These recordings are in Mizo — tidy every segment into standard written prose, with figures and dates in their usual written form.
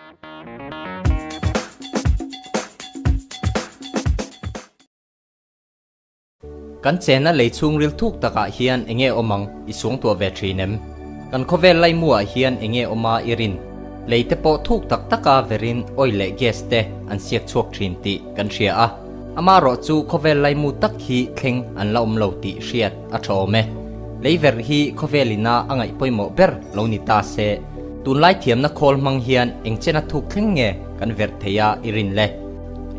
Kan chenna lei chhungril thuk takah hian enge awm ang i suangtuah ve thin em? Kan khawvel laimuah hian enge awm a i rin? Lei te pawh thuk tak taka verin oil leh gas te an siak chhuak thin tih kan hria a. Amaherawh chu khawvel laimu tak hi thleng an la awm lo tih hriat a tha awm e. Lei verh hi khawvel ina a ngaih pawimawh ber lo ni ta se, tunlai thiamna khawl hmang hian eng chena thuk thleng nge kan verh thei a i rin le?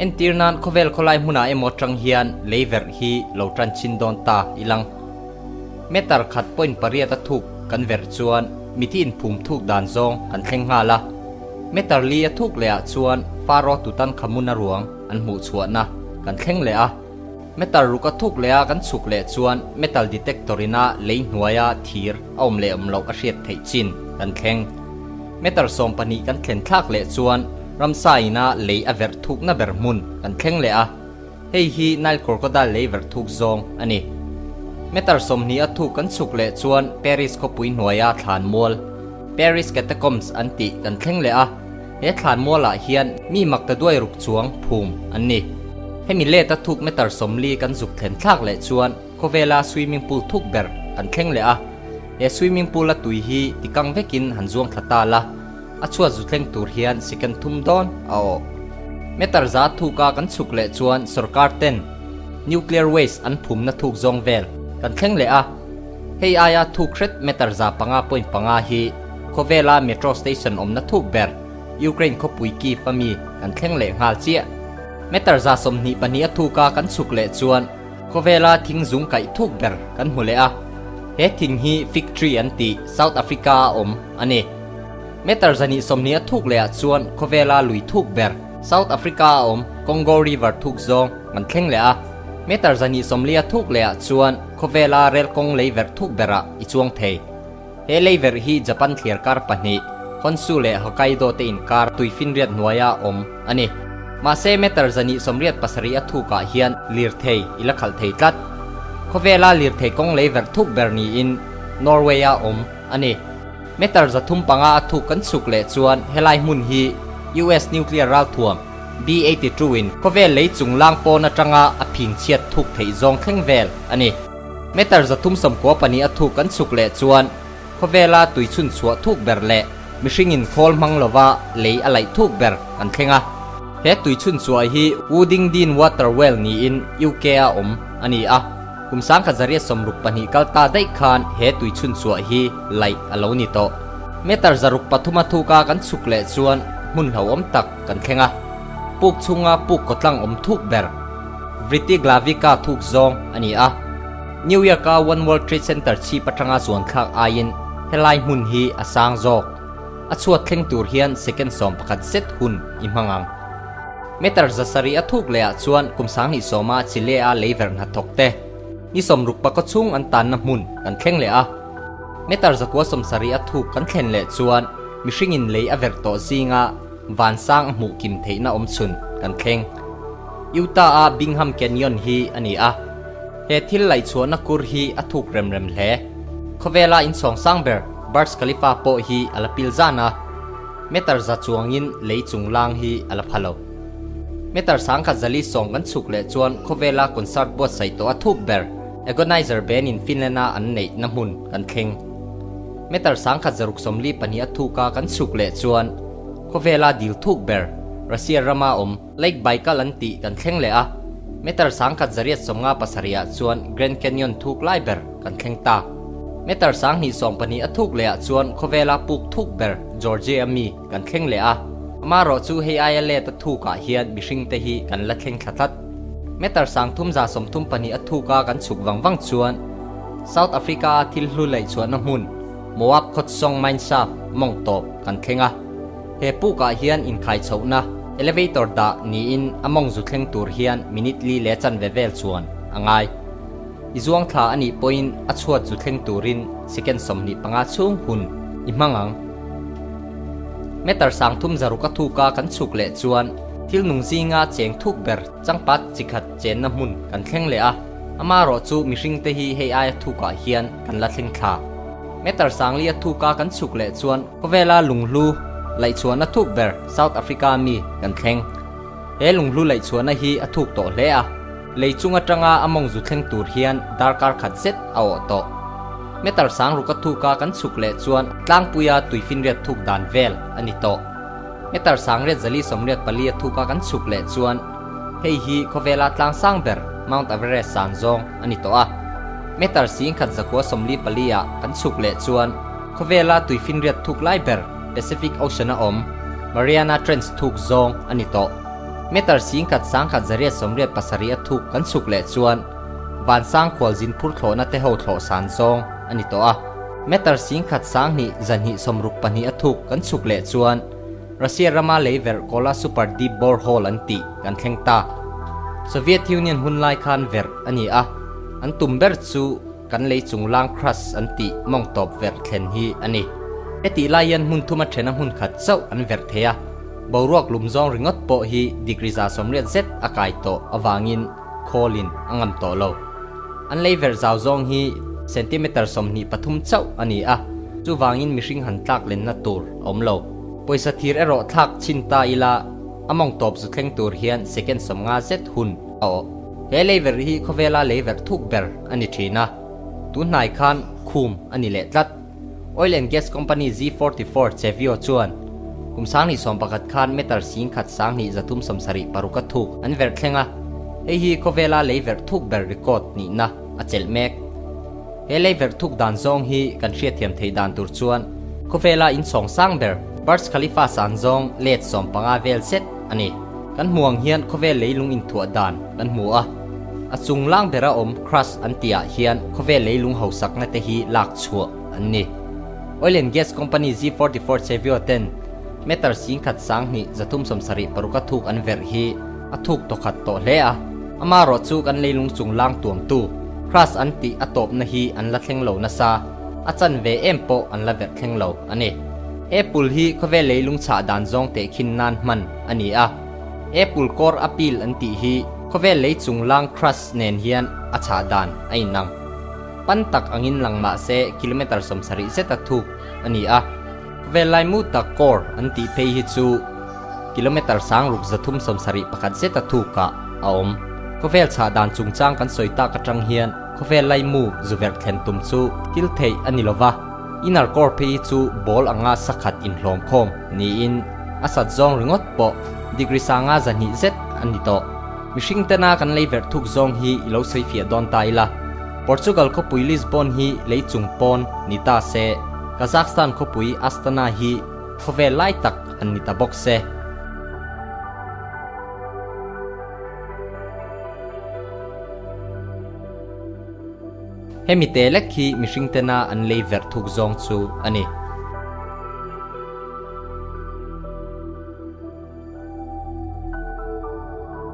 Entir nan khawvel khawlai hmunah emaw tang hian lei verh hi lo tan chin dawn ta i lang. Meter khat point pariat a thuk kan verh chuan mithi inphum thuk dan zawng kan thleng nghal a. Meter li a thuk leh ah chuan Pharaoh Tutankhamun a ruang an hmuh chhuahna kan thleng leh a. Meter ruk a thuk leh a kan chhuk leh chuan metal detector ina lei hnuaia thir a awm leh awm loh a hriat theih chin kan thleng. Meter 12 kan thlen thlak leh chuan ramsa ina lei a verh thukna ber hmun kan thleng leh a, hei hi Nile crocodile lei verh thuk zawng a ni. Meter 20 a thuk kan chhuk leh chuan Paris khawpui hnuaia thlan mual, Paris Catacombs an tih kan thleng leh a, He thlanmualah hian mi makta duai ruk chuang phum an ni. Hemi let a thuk meter 40 kan zuk thlen thlak leh chuan khawvela swimming pool thuk ber kan thleng leh a. He swimming pool a tui hi tikang vekin han zuang thla ta la, a chhuat zu thleng tur hian second thum dawn a awh. Meter 100 thuka kan chhuk leh chuan sorkar ten nuclear waste an phumna thuk zawng vel kan thleng leh a. Hei aia thuk hret meter 500.5 hi Khawvela metro station awmna thuk ber Ukraine khawpui Kyiv a mi kan thleng leh nghal chiah. Meter 22 a thuka kan chhuk leh chuan khawvela thing zung kaih thuk ber kan hmu leh a. He thing hi fig tree an tih South Africa a awm a ni. Meter 120 a thuk leh ah chuan khawvela lui thuk ber South Africa a awm Congo River thuk zawng kan thleng leh a. Meter 140 a thuk leh ah chuan khawvela rel kawng lei verh thuk berah i chuang thei. He lei verh hi Japan thliar kar pahnih, Honshu leh Hokkaido te inkar tuifinriat hnuaia awm a ni. Mahse meter 187 a thukah hian lirthei i la khalh thei tlat. Khawvela lirthei kawng lei verh thuk ber niin Norway-a awm a ni. Meter 305 a thuk kan chhuk leh chuan helai hmun hi US nuclear ralthuam B-82 in khawvel lei chung lang pawn atanga a phing chhiat thuk theih zawng thleng vel a ni. Meter 394 a thuk kan chhuk leh chuan khawvela tui chhun chhuah thuk ber leh mihringin khawl hmang lova lei a laih thuk ber kan thleng a. He tui chhun chhuah hi Woodingdean Water Well niin UK a awm a ni a, kum 1962 kal ta daih khan he tui chhun chhuah hi laih a lo ni tawh. Meter 603 a thuka kan chhuk leh chuan hmun hlauhawm tak kan thleng a, puk chhunga puk kawtlang awm thuk ber Vrtiglavica thuk zawng a ni a. New York-a One World Trade Center chhip atanga zuan thlak aiin helai hmun hi a sang zawk. A chhuat thleng tur hian second 11 zet hun i hmang ang. Meter 700 a thuk leh ah chuan kum 2010 Chile-a lei verh hnathawk te ni 60 pakaw chhung an tanna hmun kan thleng leh a. Meter 970 a thuk kan thlen leh chuan mihringin lei a verh tawh zinga vansang a hmuh kim theihna awm chhun kan thleng. Utah-a Bingham Canyon hi a ni a. He thil laihchhuahna kur hi a thuk rem rem hle. Khawvela inchhawng sang ber Burj Khalifa pawh hi a la pil zan a, meter 100 chuangin lei chung lang hi a la pha lo. Meter 1120 kan chhuk leh chuan khawvela concert buatsaih tawh a thuk ber Agonizer band in Finland-a an neihna hmun kan thleng. Meter 1642 a thuka kan chhuk leh chuan khawvela dil thuk ber Russia rama awm Lake Baikal an tih kan thleng leh a, meter 1857 ah chuan Grand Canyon thuk lai ber kan thleng ta. Meter 2014 a thuk leh ah chuan khawvela puk thuk ber Georgia mi kan thleng leh a, amaherawh chu hei aia let a thukah hian mihring te hi kan la thleng thla tlat. Meter 3332 a thuka kan chhuk vang vang chuan South Africa-a thil hlu laih chhuahna hmun Moab Khotsong Mineshaft mawng tawp kan thleng a. He pukah hian inkhai chhohna elevator dah niin a mawng zu thleng tur hian minute li leh chanve vel chuan a ngai. I zuang thla a nih pawhin a chhuat zu thleng turin second 25 chhung hun i hmang ang. Meter 3600 a thuka kan chhuk leh chuan thil nung zinga cheng thuk ber changpat chikhat chenna hmun kan thleng leh a, amaherawh chu mihring te hi hei aia thukah hian kan la thleng thla. Meter 40 a thuka kan chhuk leh chuan khawvela lunghlu laihchhuahna thuk ber South Africa mi kan thleng. He lunghlu laihchhuahna hi a thuk tawh hle a, lei chung atanga a mawng zu thleng tur hian darkar khat zet a awh tawh. Meter sang ruka thuka kan chhuk leh chuan tlangpuia tuifinriat thuk dan vel a ni tawh. Meter sang riat zali 84 a thuka kan chhuk leh chuan hei hi khawvela tlang sang ber Mount Everest san zawng a ni tawh a. Meter 10 144 ah kan chhuk leh chuan khawvela tuifinriat thuk lai ber Pacific Ocean a awm Mariana Trench thuk zawng a ni tawh. Meter 10 1187 a thuk kan chhuk leh chuan vansang khualzin phur thlawhna te ho thlawh san zawng a ni tawh a. Meter 10 1262 a thuk kan chhuk leh chuan Russia rama leiver Kola Super Deep Borehole an tih kan thleng ta. Soviet Union hun lai khan ver a ni a, an tum ber chu kan lei chung lang crust an tih mawng tawp ver thlen hi a ni. Hetih lai hian hmun thuma thena hmun khat chauh an ver thei a, boruak lum zawng ringawt pawh hi degree 180 zet a kai tawh avangin khawlin a ngam tawh lo. An lei ver zau zawng hi centimeter 23 chauh a ni a, chuvangin mihring han tlak lenna tur a awm lo. Pawisa thir erawh thlak chin ta ila a mawng tawp zu thleng tur hian second 50 zet hun a awh. He lei ver hi khawvela lei ver thuk ber a ni thin a, tunhnai khan khum a ni leh tlat. Oil and Gas Company Z44 Chevio chuan kum 2011 khan meter 10 1276 a thuk an ver thleng a, hei hi khawvela lei ver thuk ber record nihna a chelh mek. He lei ver thuk dan zawng hi kan hriatthiam thei dan tur chuan khawvela in chhawng sang ber Burj Khalifa san zawng let 15 vel zet a ni. Kan hmuang hian khawvel leilung inthuah dan kan hmu a, a chung lang bera awm crust an tihah hian khawvel leilung hausakna te hi lak chhuah an ni. Oil and Gas Company Z44 Chevio ten meter 10 1276 a thuk an verh hi a thuk tawkhat tawh hle a, ama rawh chu kan leilung chung lang tuamtu crust an tih a tawpna hi an la thleng lo nasa, a chan ve em pawh an la verh thleng lo a ni. Apple hi khawvel leilung chhah dan zawng teh khin nan hman a ni a, Apple core appeal an tih hi khawvel lei chung lang crust nen hian a chhah dan a inang. Pan tak angin lang mah se kilometer 70 zet a thuk a ni a, khawvel lai mu tak core an tih phei hi chu kilometer 6371 zet a thukah a awm. Khawvel chhah dan chungchang kan sawi tak atang hian khawvel lai mu zu verh thlen tum chu thil theih a ni lova, inner core phei hi chu ball anga sakhat inhlawm khawm niin a sat zawng ringawt pawh degree sanga 200 zet a ni tawh. Mihring tena kan lei verh thuk zawng hi i lo sawi fiah dawn ta ila. Portugal khawpui Lisbon hi lei chung pawn ni ta se, Kazakhstan khawpui Astana hi khawvel lai tak an ni ta bawk se. Hemi te lek hi mihring tena an lei verh thuk zawng chu a ni.